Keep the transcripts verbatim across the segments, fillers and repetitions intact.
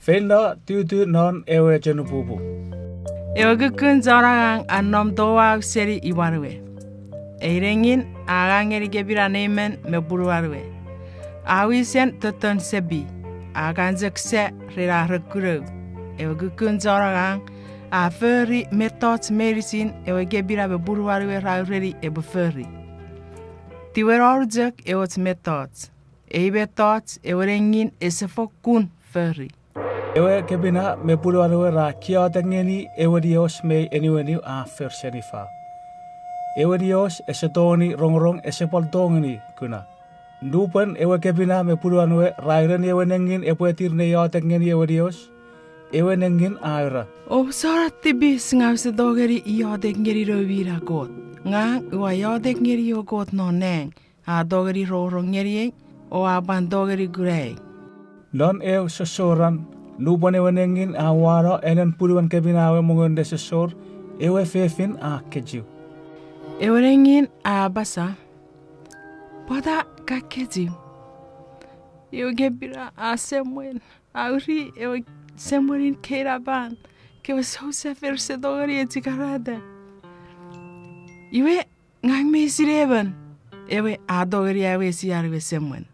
Feino tutu non ewe chanpupu. Ewe kukkun chon angang a nom touau seni imwan we. Ei nengin a angang ngeni kepina Naaman me punuan we. A wisen totton sepi, a kan chok sa ren ar kunou. Ewe kukkun chon angang a fori mettoch meinisin ewe kepina me punuan we ra ureni epwe fori. Tiwenong chok ewe och mettoch. Ei mettoch ewe nengin ese fokkun fori. Ewe kepina me punuan we ra kiotek ngeni ewe nios mei eniweniw a for seni fau. Ewe nios ese tongeni rongorong, ese pwal tongeni kuna. Nupwen ewe kepina me punuan we ra ureni ewe nengin epwe tir ne iotek ngeni ewe nios, ewe nengin a era, Omusano tipis, ngang use tongeni iotek ngeni noumi ina Kot. Ngang ua iotek ngeni ewe Kot non nang, a tongeni rongorong ngeniei, o a pwan tongeni kunaei. Non eu sossoran, nupwen ewe nengin a uwano anen punuen kepina we mongon nesosor, ewe fefin a kechiw. Ewe nengin a apasa, Pwata ka kechiw? Ewe kepina a semwen, a uri ewe semwenin keinapan, kewe sousefan rese tongeni echikarata. Iwe, ngang mi sinei emon ewe a tongeni awesi an we semwen.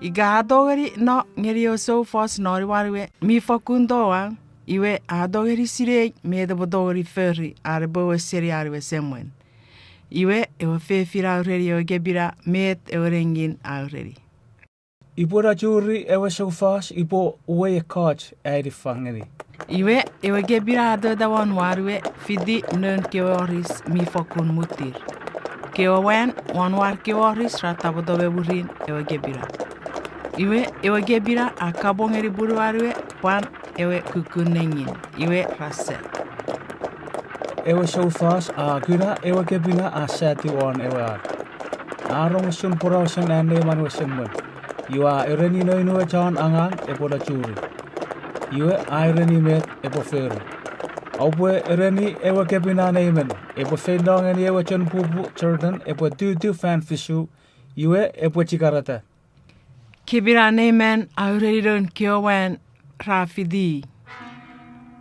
Ika a tongeni no ngeni ewe soufos non imwan we mi fokkun touau, iwe a tongeni sinei met epwe tongeni fori an epwe wes seni an we semwen. Iwe ewe fefin a ureni ewe kepina met ewe nengin a ureni. Upwe no churi ewe soufos, upwe uwei ekkoch ai niffang ngeni. Iwe ewe kepina a tota won wan we, fiti noun kewe oris mi fokkun muttir. Kewe wan won wan kewe oris ra tapweto me mwirin ewe kepina. Iwe ewe kepina a kapong ngeni punuan we pwan ewe kukkun nengin, iwe ra sa. Ewe soufos a kuna ewe kepina a satiw won ewe an. A rong usun porausen an Naaman we semwen. Iwe a ereni noun we chon angang epwe no churi. Iwe a ereni met epwe fori. Oupwe ereni ewe kepina Naaman epwe feino ngeni ewe chanpupu Jordan, epwe tutu fan fisu, iwe epwe chikarata. Kepina Naaman a ureni noun kewe wan ra fiti,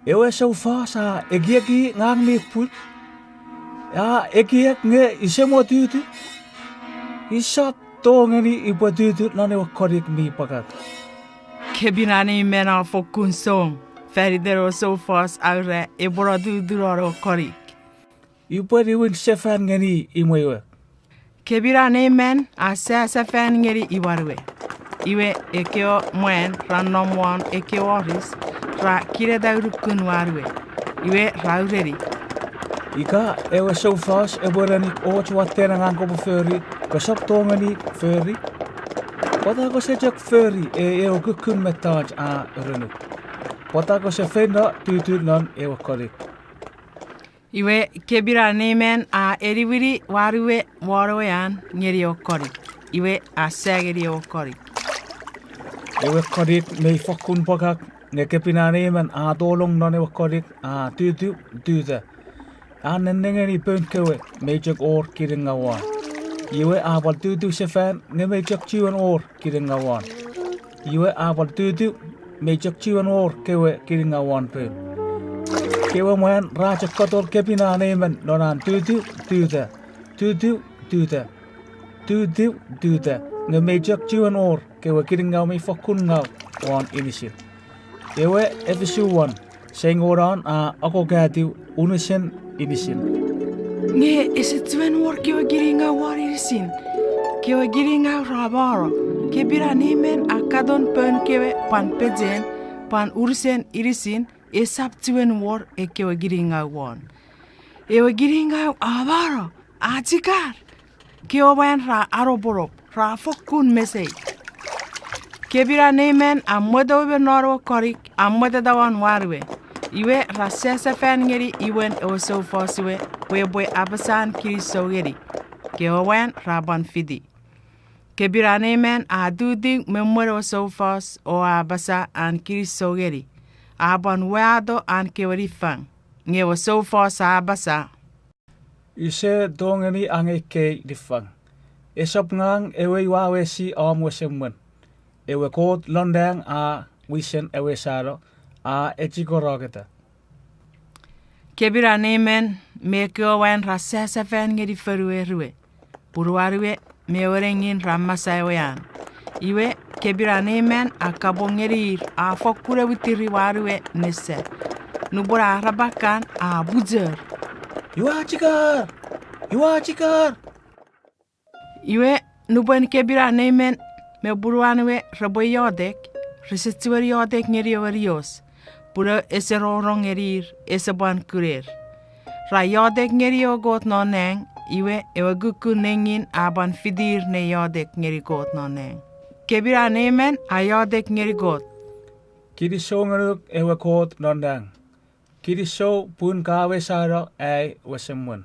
Ewe soufos a ekieki ngang mi pwich, a ekiek nge ise mo tutu. Usap tongeni upwe tutu non ewe konik mi pwakat. Kepina Naaman a fokkun song fan iten ewe soufos a ura epwe no tutu non ewe konik. Upwe niwin sefan ngeni imwan we. Kepina Naaman a sasefan ngeni imwan we. Iwe ekkewe mwan ra nom won ekkewe oris ra kineta unukun wan we. Iwe ra ureni, Ika ewe soufos epwe erenik och watten angang kopwe fori, kosap tongeni fori? Pwata kose chok fori ei ewe kukkun mettoch a erenuk? Pwata kose feino tutu non ewe konik? Iwe kepina Naaman a eniwini wan we won ewe an ngeni ewe konik. Iwe a sa ngeni ewe konik. Ewe konik mei fokkun pwakak, nge kepina Naaman a tolong non ewe konik a tutu tuta. A nennengeni poun kewe mei chok wor kiningaw won. Iwe a pwal tutu sefan nge mei chok chiwen wor kiningaw won. Iwe a pwal tutu, mei chok chiwen wor kewe kiningaw won poun. Kewe mwan ra chok katon kepina Naaman non an tutu tuta, tutu tuta, tutu tuta, nge mei chok chiwen wor kewe kiningaw mei fokkun ngaw won inisin. Ewe efisuan, seingonon a akokatiw unusen inisin. Nge ese chiwen wor kewe kiningaw won inisin. Kewe kiningaw ra mano. Kepina Naaman a katon poun kewe pwan pechen, pwan unusen inisin, esap chiwen wor ekkewe kiningaw won. Ewe kiningaw a mano, a chikar. Kewe mwan ra anoponop, ra fokkun mesei. Kepina Naaman a mweto me non ewe konik, a mweteta won wan we. Iwe ra sasefan ngeni imwen ewe soufos we pwe epwe apasa an kinisou ngeni. Kewe mwan ra pwan fiti. Kepina Naaman a tutiw me mwen ewe soufos o a apasa an kinisou ngeni. A pwan wato an kewe niffang. Nge ewe soufos a apasa, Use tongeni angei kei niffang. Esap ngang ewe ua awesi om we semwen. Ewe Kot lon nang a wisen ewe sano, a echikoroketa. Kepina Naaman me ekkewe wan ra sasafan ngeni fonuer we. Punuan we me ewe nengin ra masa ewe an. Iwe, kepina Naaman a kapong ngeni ir, a fokkun ewitiri wan we ne sa. Nupwen a arap kan, a puchor, Iwe a chikar! Iwe a chikar! Iwe, nupwen kepina Naaman me punuan we repwe iotek, rese chiwen iotek ngeni ewe nios, pun ese rongorong ngeni ir, ese pwan kuner. Ra iotek ngeni ewe Kot non nang, iwe ewe kukkun nengin a pwan fitir ne iotek ngeni Kot non nang. Kepina Naaman a iotek ngeni Kot. Kinisou ngonuk ewe Kot non nang. Kinisou pun ka awesano ai wesemwen.